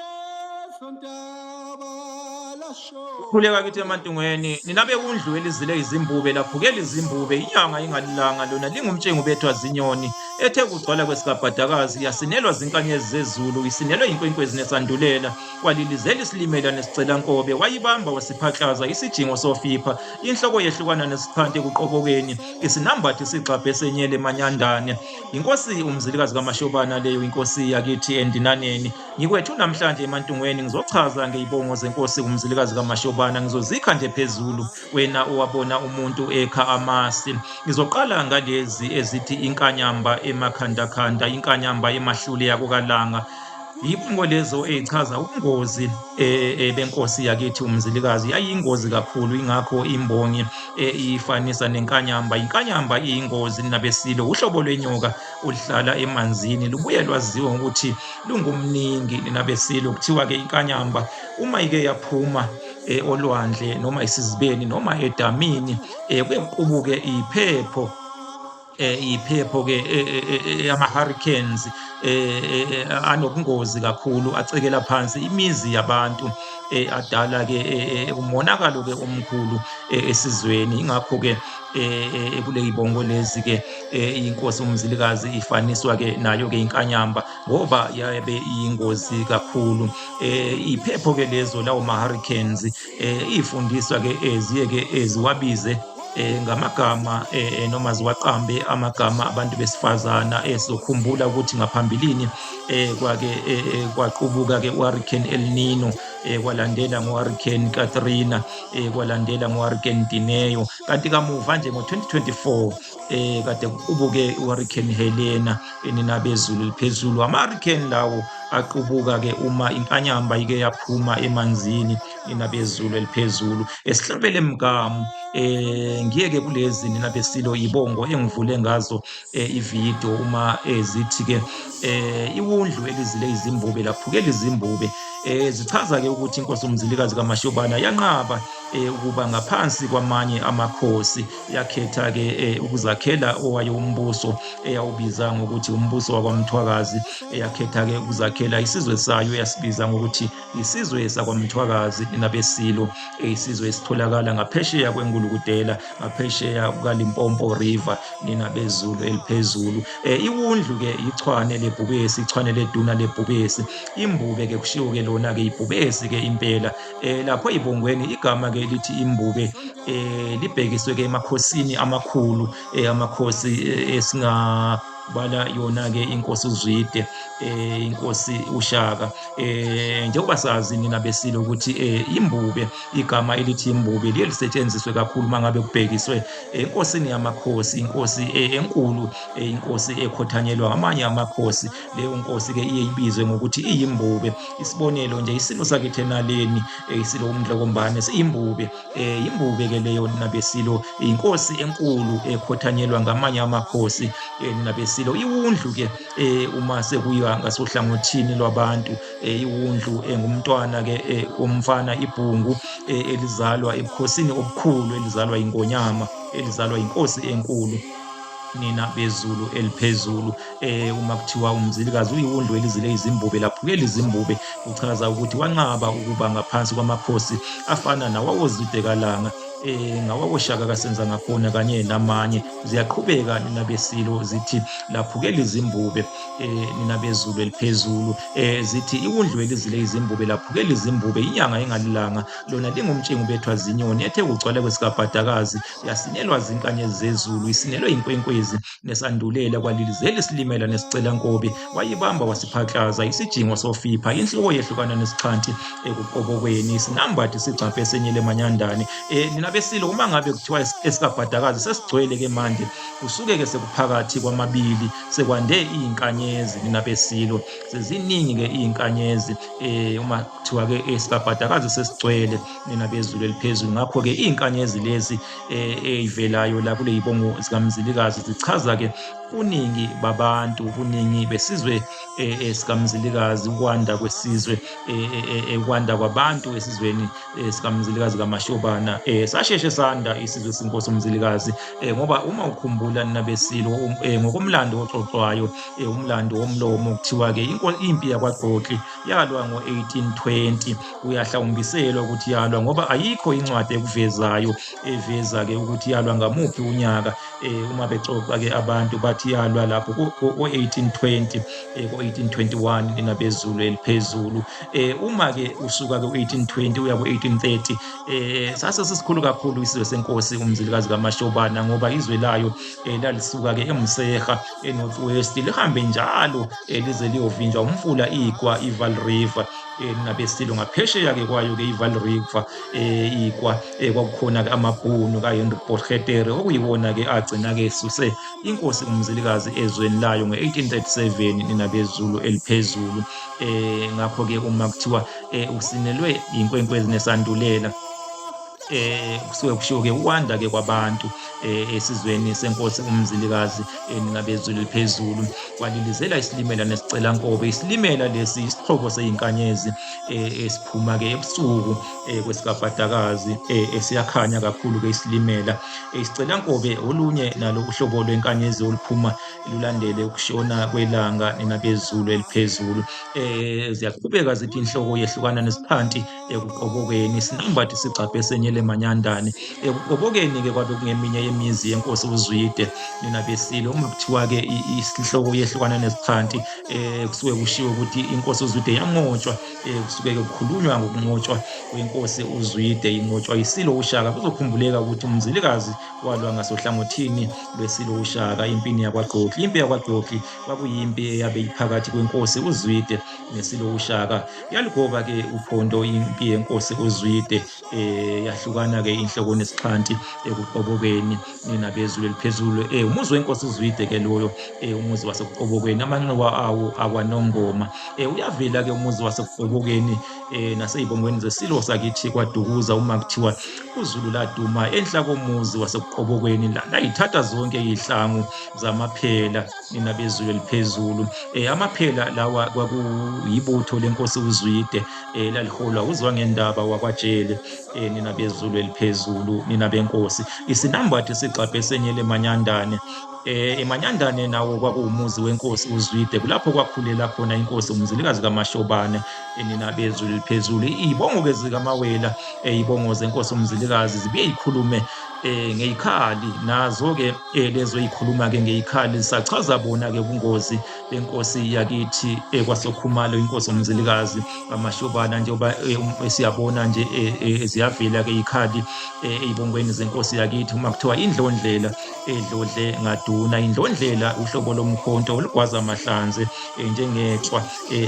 Kuleso ntaba Khuleka kithi lashona eMantungweni, nina bekundlu elizile izimbube, laphukela izimbube, inyanga ingalilanga lona lingumtshengu bethwa zinyoni, ethe kugcwala kwesikabhadakazi, yasinelwa zinkanyezi zezulu, isinelwe yinkwenkwezi nesandulela, kwalilizela isilimela nesicelankobe, wayibamba wasiphaklaza isijingo sofipha, inhloko yehlukana nesixhanti ekuqobokeni, isinambathi sigxabhe senyele emanyandane. Inkosi uMzilikazi kaMashobana leyo inkosi yakithi eNdinaneni. Ngikwethu namhlanje eMantungweni ngizochaza ngeyibongo zenkosi uMzilikazi kaMashobana ngizozikha nje phezulu wena owabona umuntu ekha amasi. Ngizoqala ngalezi ezithi inkanyamba emakhandakhanda, inkanyamba emahlule yakokaLanga. Yibongo lezo ezichaza ubungozi benkosi yakithi uMzilikazi. Yayiyingozi kakhulu ingakho imbongi iyifanisa nenkanyamba. Inkanyamba iyingozi nabesilo, uhlobo lwenyoka oluhlala emanzini lubuye lwaziwe ngokuthi lungumningi nina besilo. Kuthiwa-ke inkanyamba uma ike yaphuma olwandle noma esizibeni noma edamini kuye kuqubuke iphepho iphepho-ke ama-hurricanes anobungozi kakhulu acekela phansi imizi yabantu adala-ke umonakalo-ke omkhulu esizweni. Ingakho-ke kule yibongo lezi-ke inkosi uMzilikazi ifaniswa-ke nayo-ke inkanyamba ngoba yabe iyingozi kakhulu. Iphepho ke lezo lawo ma-hurricanes iy'fundiswa ke eziye ke ziwabize ngamagama noma ziwaqambe amagama abantu besifazana. Sizokhumbula ukuthi ngaphambilini kwake kwaqubuka ke u-Hurricane El Nino, kwalandela ngo-Hurricane Katrina, kwalandela ngo-Hurricane Dineo, kanti kamuva nje ngo-2024 kade kuqubuke uHurricane Helena enina bezulu liphezulu. Ama-hurricane lawo aqubuka ke uma inkanyamba ike yaphuma emanzini nina bezulu eliphezulu. Esihlabele mgamu ngiye ke kulezi nina besilo ibongo engivule ngazo ivideo uma zithi ke iwundlu elizile izimbube laphukela izimbube. Zichaza ke ukuthi inkosi uMzilikazi kaMashobana yanqaba ukuba ngaphansi kwamanye amakhosi, yakhetha-ke ukuzakhela owayo umbuso eyawubiza ngokuthi umbuso wakwaMthwakazi. Eyakhetha-ke ukuzakhela isizwe sayo eyasibiza ngokuthi isizwe sakwaMthwakazi nabesilo, isizwe esitholakala ngaphesheya kweNgulukudela, ngaphesheya kukaLimpopo River nina bezulu eliphezulu. Iwundlu-ke ichwane lebhubesi, ichwane leduna lebhubesi. Imbube-ke kushiwo-ke lona-ke ibhubesi-ke impela. Lapho ibongweni igama-ke lithi imbube libhekiswe ke emakhosini amakhulu, amakhosi esingabala yona-ke inkosi uZwide, inkosi uShaka. Njengoba sazi nina besilo ukuthi imbube, igama elithi imbube liye lisetshenziswe kakhulu uma ngabe kubhekiswe enkosini yamakhosi, inkosi enkulu, inkosi ekhothanyelwa ngamanye amakhosi. Leyo nkosi-ke iye ibizwe ngokuthi iyimbube. Isibonelo nje isilo sakithi enaleni, isilo uMdlokombane siyimbube. Imbube ke leyo nina besilo, inkosi enkulu ekhothanyelwa ngamanye amakhosi nina besilo. Iwundlu ke uma sekuyiwa ngasohlangothini lwabantu, iwundlu engumntwana ke umfana, ibhungu elizalwa ebukhosini obukhulu, elizalwa ingonyama, elizalwa inkosi enkulu nina bezulu eliphezulu. Uma kuthiwa uMzilikazi uyiwundlu elizile izimbube laphukela izimbube, kuchaza ukuthi wanqaba ukuba ngaphansi kwamakhosi afana nawawoZwide kaLanga, ngawawoShaka kaSenzangakhona kanye namanye. Ziyaqhubeka nina besilo zithi laphukela izimbube nina bezulu eliphezulu. Zithi iwundlu elizile izimbube laphukela izimbube, inyanga engalilanga lona lingumtshingo bethwa zinyoni ethe kugcwala kwesikabhadakazi yasinelwa zinkanyezi zezulu, isinelwe inkwenkwezi nesandulela kwalilizela isilimela nesicelankobe, wayibamba wasiphaklaza isijingo sofipha, inhloko yehlukana nesixhanti ekuqobokweni, isinambathi sigxabhe senyele emanyandane. Nina besilo uma ngabe kuthiwa esikabhadakazi sesigcwele ke manje, kusuke ke sekuphakathi kwamabili, sekwande iy'nkanyezi nina besilo, seziningi ke iy'nkanyezi uma kuthiwa ke esikabhadakazi sesigcwele nina bezulu eliphezulu. Ngakho-ke iy'nkanyezi lezi ey'velayo la kule y'bongo zikaMzilikazi zichaza-ke ubuningi babantu, ubuningi besizwe sikaMzilikazi, ukwanda kwesizwe, ukwanda kwabantu esizweni sikaMzilikazi kaMashobana. Sasheshe sanda isizwe senkosi uMzilikazi ngoba uma ukhumbula nina besilo ngokomlando oxoxwayo, umlando womlomo, kuthiwa-ke impi yakwaGqokli Yalwa ngo-1820. Kuyahlawumbiselwa ukuthi yalwa ngoba ayikho incwadi ekuvezayo eveza-ke ukuthi yalwa ngamuphi unyaka. Uma bexoxa-ke abantu bathi yalwa lapho ko-1820, ko-1821 nina bezulu eliphezulu. Uma-ke usuka ku-1820 uya ku-1830, sase sisikhulu kakhulu isizwe senkosi uMzilikazi kaMashobana ngoba izwe layo lalisuka-ke eMseha eNorth West lihambe njalo lize liyovinjwa umfula iGwa, iVaal River, nabesilo. Ngaphesheya-ke kwayo-ke iVaal River, iGwa, kwakukhona-ke amaBhunu kaHenry Potgieter okuyiwona-ke agcina-ke esuse inkosi uMzilikazi ezweni layo ngo-1837 nina bezulu eliphezulu. Ngakho-ke uma kuthiwa usinelwe inkwenkwezi nesandulela, kusuke kushiwo ke ukwanda ke kwabantu esizweni senkosi uMzilikazi, nina bezulu eliphezulu. Kwalilizela isilimela nesicelankobe. Isilimela lesi isixhobo seyinkanyezi esiphuma ke ebusuku kwesikabhadakazi, esiyakhanya kakhulu ke isilimela. Isicelankobe olunye nalo uhlobo lwenkanyezi oluphuma lulandele ukushona kwelanga, nina bezulu eliphezulu. Ziyaqhubeka zithi inhloko yehlukana nesiphanti ekuqobokeni, sinambathi sigxabhe senyele manyandane. Ekuqobokeni-ke kwabe kungeminye yemizi yenkosi uZwide, nina besilo. Uma kuthiwa-ke isihloko yehlukana nesiphanti, kusuke kushiwo ukuthi inkosi uZwide yanqotshwa. Kusuke-ke kukhulunywa ngokunqotshwa kwenkosi uZwide, inqotshwa isilo uShaka. Kuzokhumbuleka ukuthi uMzilikazi walwa ngasohlangothini lwesilo uShaka empini yakwaGqokli. Impi yakwaGqokli kwakuyimpi eyabe iphakathi kwenkosi uZwide nesilo uShaka. Yaligoba-ke uphondo impi yenkosi uZwide, yahlukana-ke inhloko nesixhanti ekuqobokeni, nina bezulu eliphezulu. Umuzi wenkosi uZwide-ke loyo, umuzi wasekuqobokeni, amanxiwa awo akwaNongoma. Uyavela-ke umuzi wasekuqobokeni nasey'bongweni zesilo sakithi kwaDukuza uma kuthiwa uZulu laduma enhla komuzi wasekuqobokeni, layithatha zonke iy'hlangu zamaphela, nina bezulu eliphezulu. Amaphela lawa kwakuyibutho lenkosi uZwide, laliholwa uZwangendaba wakwaJele, nina bezulu eliphezulu, nina benkosi. Isinambathi sigxabhe senyele emanyandane. Emanyandane nawo kwakuwumuzi wenkosi uZwide, kulapho kwakhulela khona inkosi uMzilikazi kaMashobane, nina bezulu eliphezulu. Iy'bongo-ke zikaMawela, iy'bongo zenkosi uMzilikazi zibuye yikhulume ngeyikhali nazo-ke, lezo ey'khuluma-ke ngeyikhali zisachaza bona-ke ubungozi benkosi yakithi kwaSokhumalo, inkosi uMzilikazi kaMashobana. Njengoba siyabona nje, ziyavela-ke iy'khali ey'bongweni zenkosi yakithi uma kuthiwa indlondlela edlodle ngaduna. Indlondlela uhlobo lomkhonto olugwaza amahlanze njengechwa,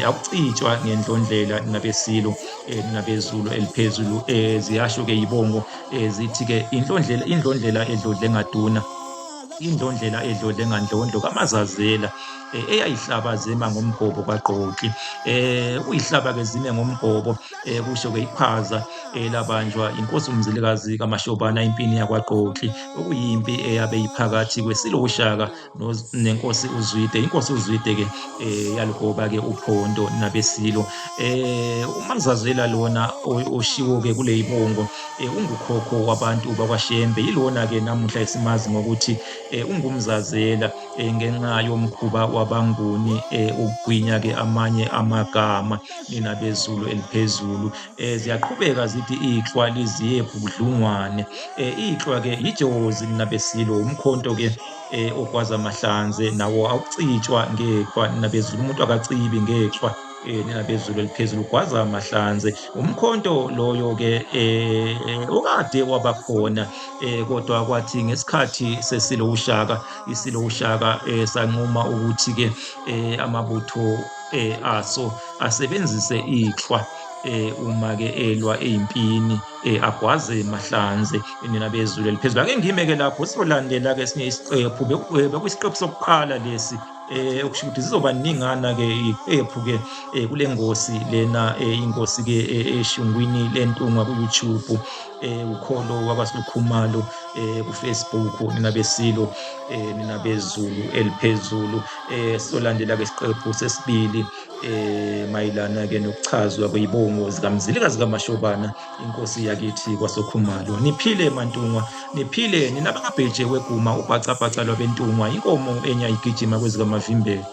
akucitshwa ngendlondlela nabesilo, nabezulu eliphezulu. Ziyasho-ke iy'bongo, zithi-ke indlondlela, indlondlela edlodle ngaduna, indlondlela edlodle ngandlondlo kaMazazela, eyayihlaba zima ngomgobo kwaGqokli. Ukuyihlaba ke zime ngomgobo, kusho ke iqhaza elabanjwa inkosi uMzilikazi kaMashobana empini yakwaGqokli, okuyimpi eyabe iphakathi kwesilo uShaka nenkosi uZwide. Inkosi uZwide ke yaligoba ke uphondo nabesilo. UMazazela lona oshiwo ke kule ibongo, ungukhokho wabantu bakwaShembe, yilona ke namuhla esimazi ngokuthi unguMzazela, ngenxa yomkhuba wabaNguni ukugwinya ke amanye amagama, nina bezulu eliphezulu. Ziyaqhubeka zithi iklwa liziye budlungwane. Iklwa ke yijozi, nina besilo, umkhonto ke ogwaza amahlanze nawo awucitshwa ngeklwa, nina bezulu. Umuntu akacibi ngeklwa, nina bezulu eliphezulu, ugwaza amahlanze. Umkhonto loyo ke okade wabakhona, kodwa kwathi ngesikhathi sesilo uShaka, isilo uShaka sanquma ukuthi ke amabutho aso asebenzise iklwa uma ke elwa eyimpini, agwaze mahlanze, nina bezulu eliphezulu. Ake ngime ke lapho, sizolandela ke esinye isiqephu. Bekuyisiqephu sokuqala lesi, okusho ukuthi zizoba ningana ke iqephu ke kule ngosi lena, ingosi ke eshungwini lentungwa ku-YouTube, ukholo wakwaSikhumalo ku-Facebook, nina besilo, nina bezulu eliphezulu. Sizolandela ke isiqephu sesibili mayelana ke nokuchazwa kweyibongo zikaMzilikazi kaMashobana, inkosi yakithi kwaSokhumalo. Niphile maNtungwa, niphile nina bakaBheje weguma, ubhacabhaca lwabentungwa, inkomo enya igijima kwezikamavimbela.